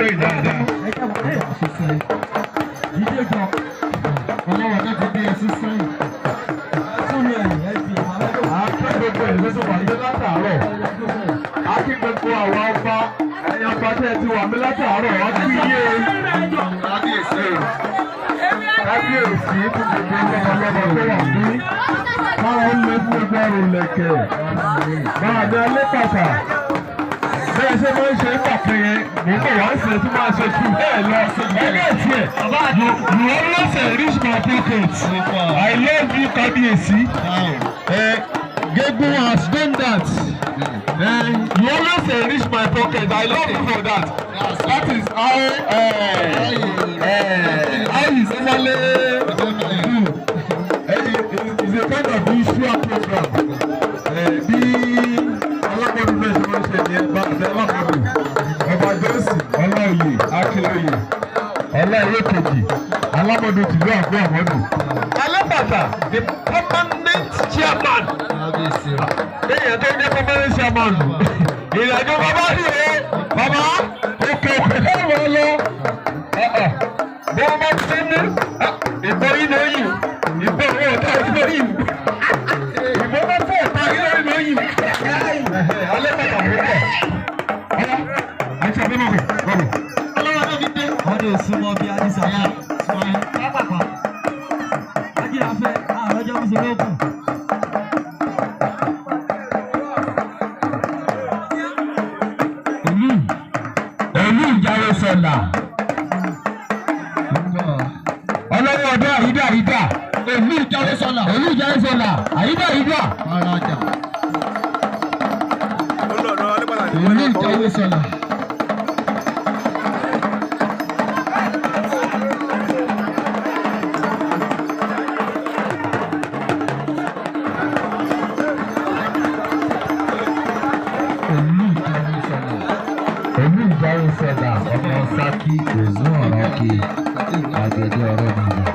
sẹ́yìn dáadáa. Ọlọ́wọ́ náà ti dé ẹsí sẹ́yìn. Akí gbogbo ẹ̀ lọ́sọ̀ wà ní látàárọ̀. Akí gbogbo àwọn ọba ẹ̀yin ọba tẹ́ ẹ ti wà mí látàárọ̀ wá sí iye. Kábíyèsí o. Kábíyèsí fún gbogbo ọlọ́mọ tó wà bí. Káwọn lè fún gbogbo ọrùn lẹ̀kẹ̀. Máa ní alẹ́ pàtà. Bẹ́ẹ̀ ṣe máa ń ṣe pàtó yẹn, mò ń bọ̀ wá sí ẹ tí máa ṣe jù bẹ́ẹ̀ lọ. Ẹgbẹ́ tiẹ̀, you always enrich my pocket. I love you, Kábíyèsí. Gégún has done that. You always enrich my pocket. I love you for that. That is how is normally do. It's a kind of visual program. Bí alákọ̀ọ́dún náà ṣe máa ń ṣe ní ẹ̀bá àti alákọ̀ọ́dún. Ọba Johnson Ọláoyè Akínlóye Ọláoyè kejì Alámọ̀dún tìlú àgọ́ àmọ́dún. Alábàtà, the permanent chairman. Kábíyèsí o. Èèyàn tó jẹ́ permanent chairman. Ìrìnàjò bàbá rí o. Bàbá òkè òkè lọ́wọ́ lọ. Bí wọ́n bá ti mú ìbọn yìí lóyún, ìbọn owó ọ̀tá yìí lóyún. Ìbọn bá fọ́ ọ̀tá yìí lóyún. Alábàtà mú bọ̀. Ọlá, àti abẹ́mọ̀kì, bọ̀bọ̀. Ọlọ́wọ́ náà ti dé. Wọ́n ní òsínmọ́ bí Adisa. Pápákọ̀. Ajílafẹ́ àròjọ́ Mùsùlùmí. Olú ìjáwé sọ̀là. Ọlọ́wọ́ ọdún àyídà àyídà. Èmi ìjáwé sọ̀là. Olú ìjáwé sọ̀là àyídà àyídà. Farajà. Èmi ìjáwé sọ̀là. Olú ìjáwé sọ̀là. Olú ìjáwé sọ̀là ọmọ Sákì òzún ọ̀rọ̀ kí àgbẹ̀dẹ ọ̀rọ̀ nìyẹn.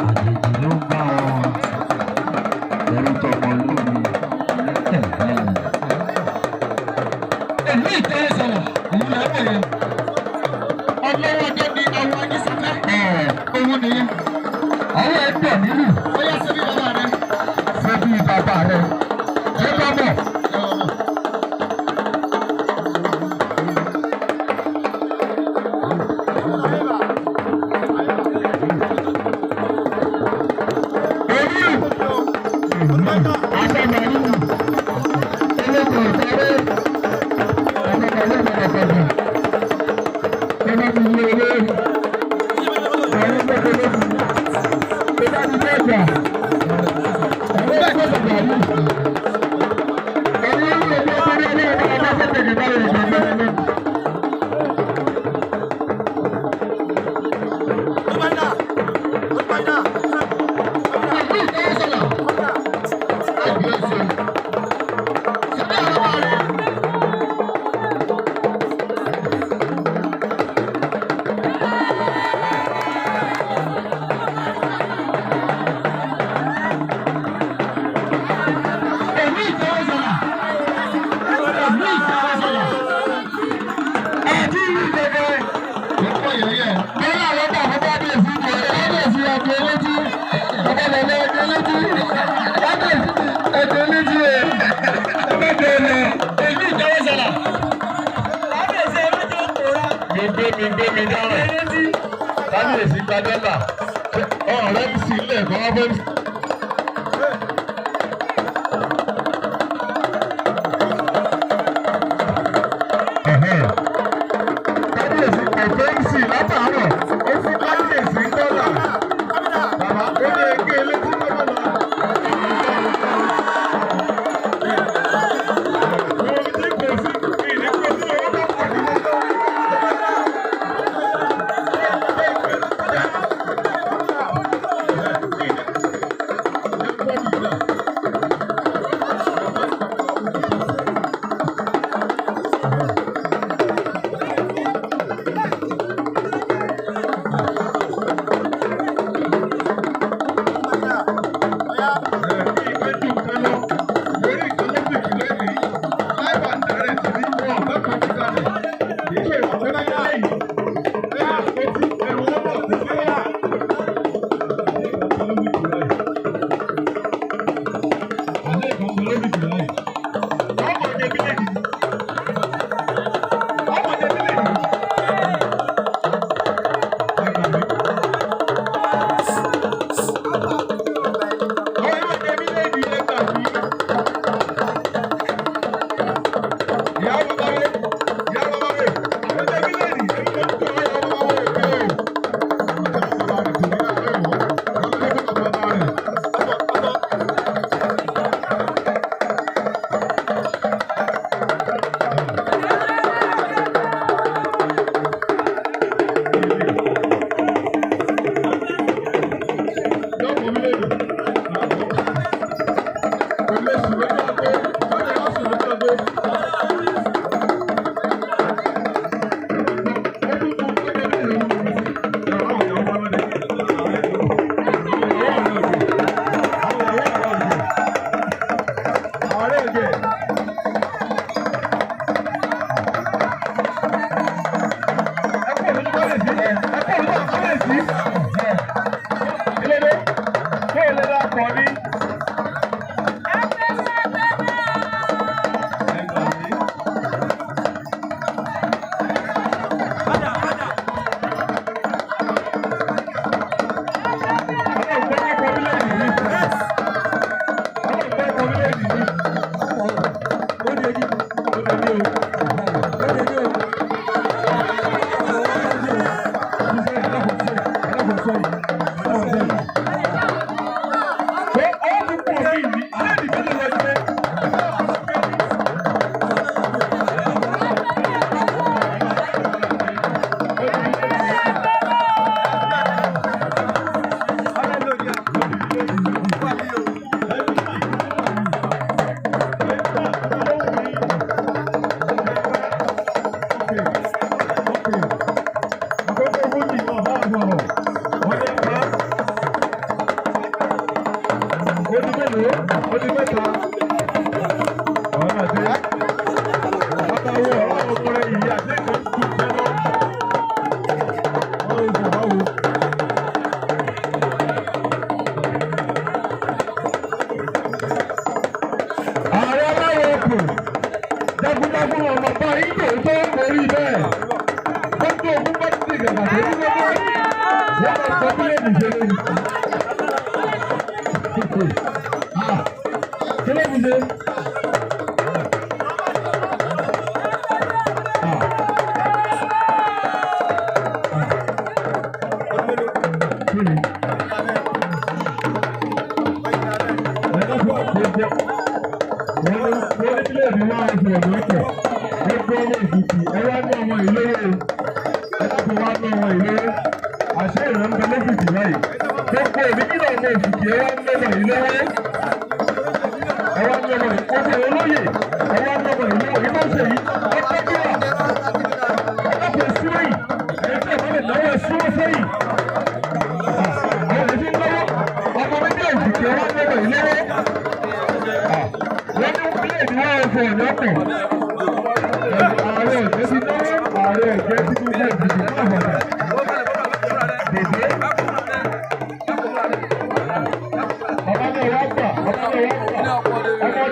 Àjèjì ló ń bá wọn ẹrú tọmọ lómi. Èmi ìjáwé sọ̀là. Òun là ń wò yẹn. Ọlọ́wọ́ dé ní àwọn ajísafẹ́. Òun nìyẹn. Ọwọ́ ẹ tẹ̀ nílùú. Ó yá síbí bàbá rẹ. Ṣé bí bàbá rẹ? Ṣé bá mọ̀? Èmi ìjáwé sọ̀là. Kábíyèsí. Síbí bàbá rẹ. Èmi ìjáwé sọ̀là. Èmi ìjáwé sọ̀là. Àti ìlú gẹ́gẹ́. Ó yẹ yẹ. Bọ́lá lọ́dọ̀ fún kábíyèsí ni kábíyèsí ọdún eléjì. Bàbá bàbá ọdún eléjì. Kábíyèsí ọdún eléjì o. Ọbẹ̀ bẹ̀rẹ̀. Èmi ìjáwé sọ̀là. Kábíyèsí ẹ má jẹ́ òkúra. Mi gbé mi gbé mi dáràn. Kábíyèsí gba dọ́là. Ọ̀rẹ́ mi sì ilé ẹ̀kọ́ wá fẹ́ mi. Kábíyèsí kò fẹ́ ń sì látàárọ̀. Ó fún kábíyèsí dọ́là. Bàbá ó ní ege létí lọ́wọ́ lọ. Mo ní kò sí ìní kò sí owó tó pọ̀ nínú. Sí. Kílódé? Kó o lè ra pọ̀ ní. Ààrẹ aláwọ̀ ọkùn jagunjagun ọmọ bá yín tó orí bẹ́ẹ̀ gbogbo ogun bá ti gàgà tó ní gbogbo wọ́n máa sọ bílẹ̀dì ṣe lórí. Kí ló fi ṣe? Kí ni? Wọ́n ní bílẹ̀dì máa ń sọ̀rọ̀ lọ́pọ̀ gbogbo ọmọ ìfìkì ẹ wá ní ọmọ ìlérè ẹ dákun wá ní ọmọ ìlérè àṣẹ ìran ń bẹ lọ́fìkì báyìí gbogbo òmìnira ọmọ ìfìkì ẹ wá ní ọmọ ìlérè ẹ wá ní ọmọ ìkókò olóyè ẹ wá ní ọmọ ìlérè ìbá ṣe yìí ọjọ́ bí wà ẹ dákun síwáyì ẹ tí ọmọ lè náwó ẹ súnmọ́ sẹ́yìn àwọn èyí ń náwó ọmọ méjì ìfìkì ẹ wá ní ọmọ ìlérè wọ́n ní bílẹ̀dì wọ́n fọ̀ lọ́pọ̀ ààrẹ ẹ̀jẹ̀ ti náwó ààrẹ ẹ̀jẹ̀ ti gbogbo ìdìbò náà bàtà. Dèdè. Bàbá náà wá gbà, bàbá náà wá gbà, ọmọ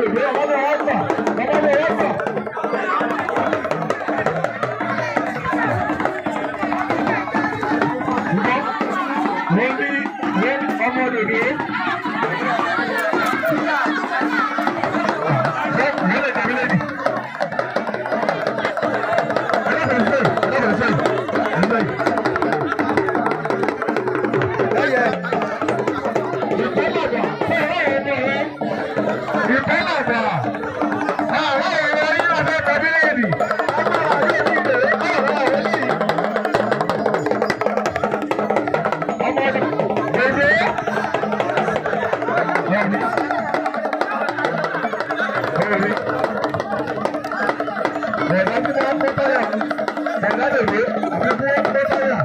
dèdè, bàbá náà wá gbà, bàbá náà wá gbà. Wọ́n ní wọ́n ní ọmọ dèdè. Wọ́n lè dàbí lẹ́dí. Bẹ̀rẹ̀ tí wọ́n kó táyà bẹ̀rẹ̀ lè wé àfi kí wọ́n kó táyà.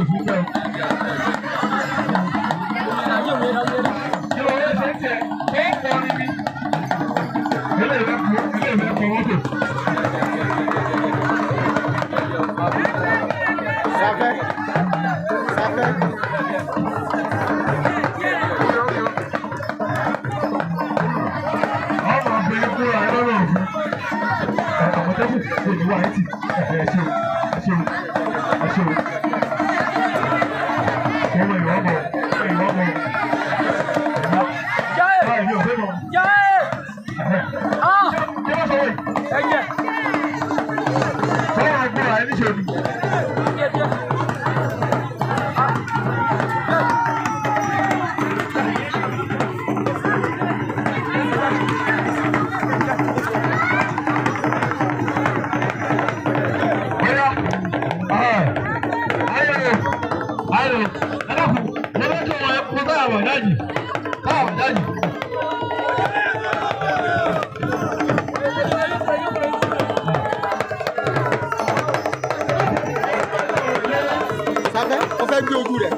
òfin bẹ́ẹ̀. Kí ló wọ́n ṣe ń tẹ̀? Ó ń kọrin ni. Ilé ìwé kọ ilé ìwé kọ mọ́tò. Safẹ́. Safẹ́. Ọmọ ọ̀gbìn kúrò ẹ lọ́rọ̀ òfin. Àmọ̀tẹ́kùn kò ní wá ẹtì. Ẹ ṣeun, ẹ ṣeun, ẹ ṣeun. Ọmọ ìwà ọmọ, ìwà ọmọ. Báyìí ni òfin mọ̀. Kí ló sọ wọ̀nyí? Sọ́wọ́n agbóra ẹni ṣe ni. Bóyá, ayọ̀, ayọ̀, ẹ dákun, mo fẹ́ kí wọ́n kó táyà wọ̀ dájì, táyà wọ̀ dájì. Safẹ́. Ó fẹ́ gbé ojú rẹ̀.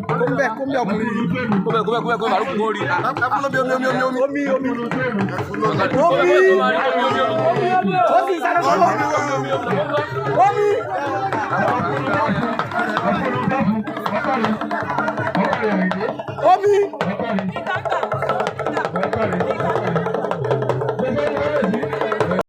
Kó ń bẹ́ ọkùnrin yìí. Ẹ fún lómi omi omi omi omi omi. Omi. Ó sì sáré sọ́wọ́. Omi. Omi.